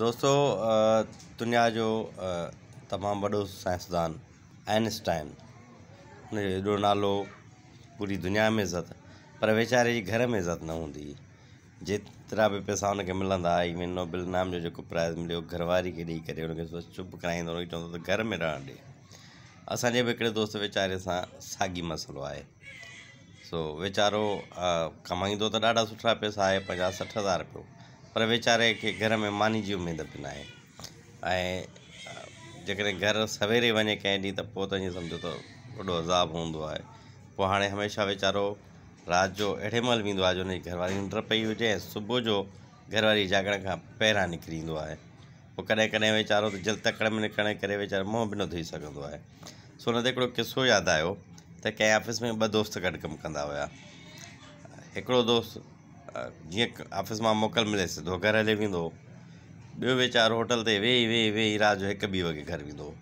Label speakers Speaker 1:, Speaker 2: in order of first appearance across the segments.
Speaker 1: دوستو دنيا جو تمام وڏو سائنسدان آئنسٽائن ان جو ايڏو نالو پوري دنيا ۾ عزت پر ويچاري جي گهر ۾ عزت نه هوندي هئي جيترا به پئسا ان کي ملندا هئا ايون نوبل انعام جو جيڪو پرائز مليو گهر واري کي ڏئي ڪري ان کي چپ ڪرائيندو هو چوندو ته گهر ۾ رهڻ ڏي اسانجي به هڪڙي دوست ويچاري سان ساڳي مسئلو آهي سو ويچارو ڪمائيندو ته ڏاڍا سٺا پئسا آهي 50 60 هزار رپيو پر ويچاري کي گهر ۾ ماني جي اميد به ناهي ۽ جيڪڏهن گهر سويري وڃي ڪنهن ڏينهن ته پوء ته ائين سمجهو ته وڏو عذاب هوندو آهي. پوء هاڻي هميشه ويچارو رات جو اهڙي مهل ويندو آهي جو هن جي گهر واري ننڊ پئي هجي ۽ صبح جو گهر واري جاڳڻ کان پهريان نڪري ايندو آهي. پوء ڪڏهن ڪڏهن ويچارو ته جلد تڪڙ ۾ نڪرڻ جي ڪري ويچارو منهن به نه ڌوئي سگهندو آهي. سو ان تي هڪڙو قصو ياد آيو ته ڪنهن آفيس ۾ ٻه دوست گڏ ڪم ڪندا هيا. هڪڙو دوست جيئن آفيس مان موڪل ملي سڌو گهر هلي ويندو هو. ٻيو ويچارو هوٽل تي ويهي ويهي ويهي رات جو هڪ ٻي وڳي گهر ويندو هو.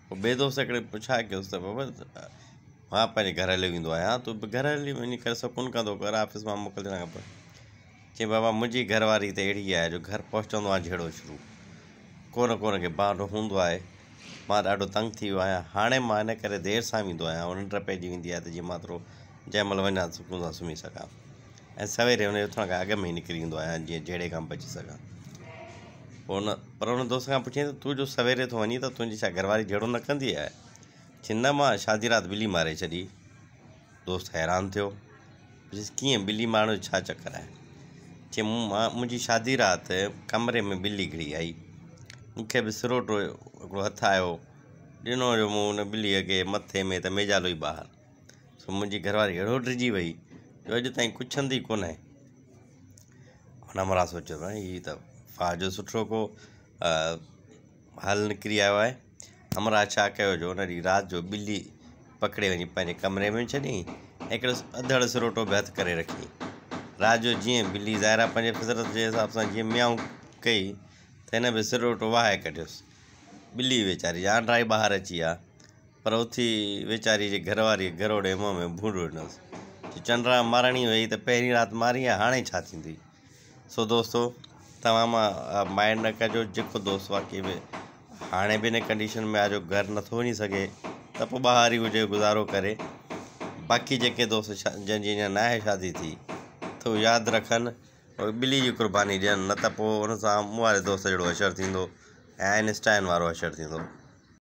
Speaker 1: پوء ٻئي دوست هڪڙي پڇا ڪيس ته بابا مان پنهنجي گهر هليو ويندو آهيان تون به گهر هلي وڃي ڪري سڪون ڪندو ڪر آفيس مان موڪل ٿيڻ کان پوء. چيائين بابا منهنجي گهر واري ته اهڙي آهي جو گهر پهچندو آهيان جهيڙو شروع. ڪو نه ڪو ان کي بهانو هوندو آهي. مان ڏاڍو تنگ ٿي ويو آهيان. هاڻي مان ان ڪري دير سان ويندو آهيان. ننڊ پئجي ويندي آهي ته جيئن مان ٿورو جنهن مهل وڃان سڪون سان سمهي سگهان ۽ سويري هن جي اٿڻ کان اڳ ۾ ئي نڪري ايندو آهيان جيئن جهيڙي کان بچي سگهان. پوء ان پر ان دوست کان پڇيائين ته تون جو سويري ٿو وڃين ته تنهنجي ڇا گهر واري جهيڙو نه ڪندي آهي؟ چيائين نه مان شادي رات ٻلي ماري ڇڏي. دوست حيران ٿيو. پڇيس ڪيئن ٻلي مارڻ جو ڇا چڪر آهي؟ چيائين مان منهنجي شادي رات ڪمري ۾ ٻلي گهڙي آئي. مون کي به سروٽو هڪڙو هٿ آيو. ڏنو جو مون ان ٻليء کي مٿي ۾ ته ميڄالو ئي ٻاهر. سو منهنجي گهر واري اهڙو ڊڄي وئي جو اڄ تائين ڪڇندي ڪونهي. هن همراهه سوچيو ته هي ته واهه جو سٺو ڪو حل نڪري آيو آهي. همراهه ڇا ڪيو جو ان ڏينهن رات جو ٻلي پڪڙي وڃي پنهنجي ڪمري ۾ ڇڏيائين ۽ هڪڙو اڌڙ سروٽو به هٿ ڪري رکيائين. رات جو جيئن ٻلي ظاهر آهي پنهنجي فطرت جي حساب سان جيئن ميائون ڪئي ته هن به سروٽو وهائي ڪڍيس. ٻلي ويچاري جا آنڊرا ئي ٻاهر اچي ويا. پر اٿي ويچاري جي گهر واريء گهروڙي منهن ۾ ڀونڊو ڏنس. چي چنڊرا مارڻي هئي ته پهرين رات مارين ها هاڻي ڇا ٿيندي. سو دوستو توهان مان مائنڊ نه ڪجو جيڪو دوست واقعي ۾ هاڻي به ان ڪنڊيشن ۾ آهي جو گهر نٿو وڃي سگهي ته پوء ٻاهر ئي هجي گذارو ڪري باقي جيڪي دوست جن جي اڃا ناهي شادي ٿي ته اهي ياد رکن اهي ٻلي جي قرباني ڏين نه ته پوء ان سان مون واري دوست جهڙو حشر ٿيندو ۽ آئنسٽائن وارو حشر ٿيندو.